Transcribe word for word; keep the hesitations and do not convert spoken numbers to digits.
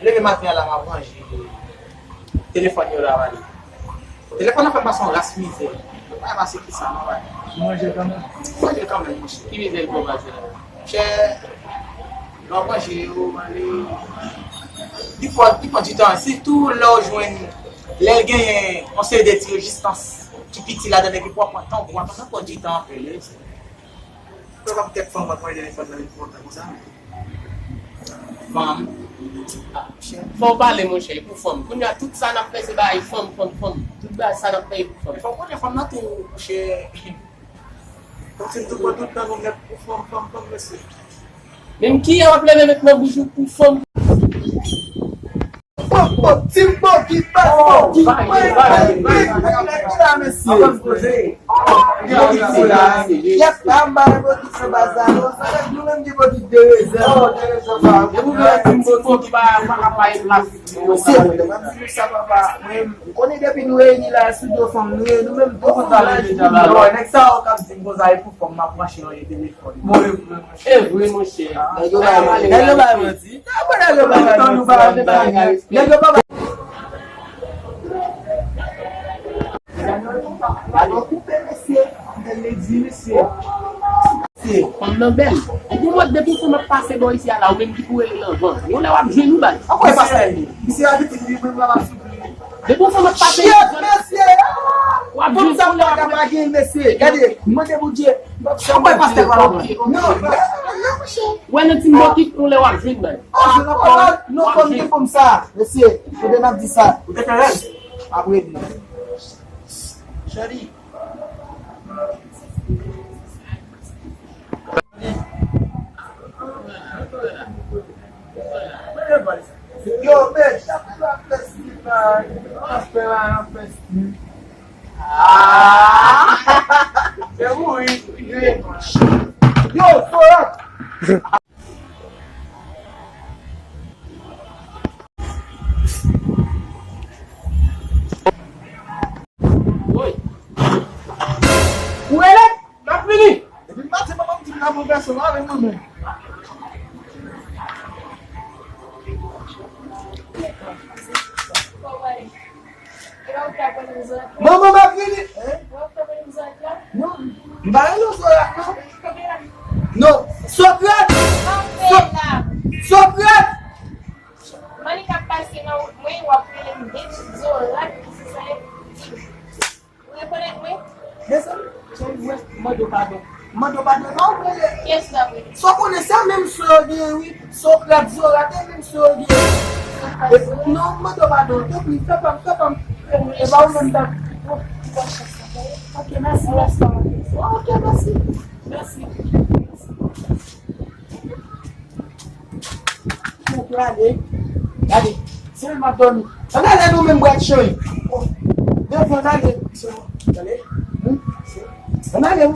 Leve maten an la, m ap ranje telefòn yo la, w ale. Telefòn nan fè m pase yon ras mizè. Mwen pa se ki sa non, w ale. Manje kanmenm. Manje kanmenm, monchè. Ki mizè l pran pase la? Monchè, lè w manje yo, w ale. Li pran, li pran ditan, sitou lè w jwenn, lè l genyen yon seri de ti rezistans ki piti ladan l, epi pou w ap pran tan, pou w ap pran ditan anpil, wi. Fè kòm kèk fanm ap manje telefòn nan, li kontan konsa. Fanm. Ah, monchè. Fò w pale, monchè, pou fanm. Kounye a, tout sa n ap fè, se bagay fanm, fanm, fanm. Tout bagay sa n ap fè, e pou fanm. Fò w konnen fanm nan tou, monchè. Fòk se nou tou pran tout tan nou nèt pou fanm, fanm, fanm, mesye. Menm kiyè w ap leve met nan bouch ou pou fanm? Pòp, pòp, Team Bòkit, baz Bòkit. Mwen, mwen, mwen, mwen, la, mesye. Bòkit se la. Yèp, pa m ba Bòkit se baz la, non. Sa fè nou menm gen Bòkit de rezèv. Depi w gen Team Bòkit, pa, pa ka pa gen plas. Mesye, mwen, mwen, sa, papa, mwen, m konnen depi nou reyini la, sou do fanm, nou, nou menm, nou konn sa vle di. Nèg sa yo k ap di m konsa, e pou fanm, m ap branche yon telefòn. Bon, e vre, monchè. Nèg yo bay, nèg yo bay manti. Nèg yo pa bay. Gade koupe, mesye. Gade ledi, mesye. Fanm nan bèl. Ou pou mwen depi fanm ap pase bò isi a la, ou menm ki pou rele l anvan. Yon lè w ap jwenn ou baz. Ankò e pastè li. Misye abitid li, menm la m ap soufri. Depi fanm ap pase. Shit, mesye. W ap jwenn fanm sa, ou lè w ap pa gen, mesye. Gade, mande Bondye. Ankò e pastè pa la. Non, non, monchè. Wè nan Team Bòkit, yon lè w ap jwenn baz. Ah, non, fanm ki fanm sa. Mesye, kote n ap di sa? Ou te fè rèz? Apre di. Cheri. Yo, men, chak jou ap fè stil la, pastè la, ap fè stil. Ah! Se mouri. Yo, Sorak! Woy. Ou rele? M ap vini. Depi maten, manman m di m ka pran pèsòn avè mwen menm. Manman, m ap vini. Hein? Non, m pa rele w Zorat, non. Non, Sokrat. So-, Sokrat. Mwen li k ap pase nan wout mwen, w ap rele m de Zorat, ki se sa e di. Ou rekonèt mwen? Mezanmi, cheri, mwen mande w padon. Mande w padon, pa w rele. Kiyès la vre? Sa w konnen, se menm son yo gen, wi. Sokrat, Zorat, e menm son yo gen. E, non, mande w padon, tanpri, fè pa m, fè pa m. E pa ou menm tanpri. Ok, mèsi, mèsi. Ok, mèsi. Mèsi. Mèsi. Ou prale. Gade, se menm ap dòmi. Ann ale nou menm bwat chay. Oh, devan, ann ale. Se bon. Ann ale. Hmm? Se, ann ale, wi.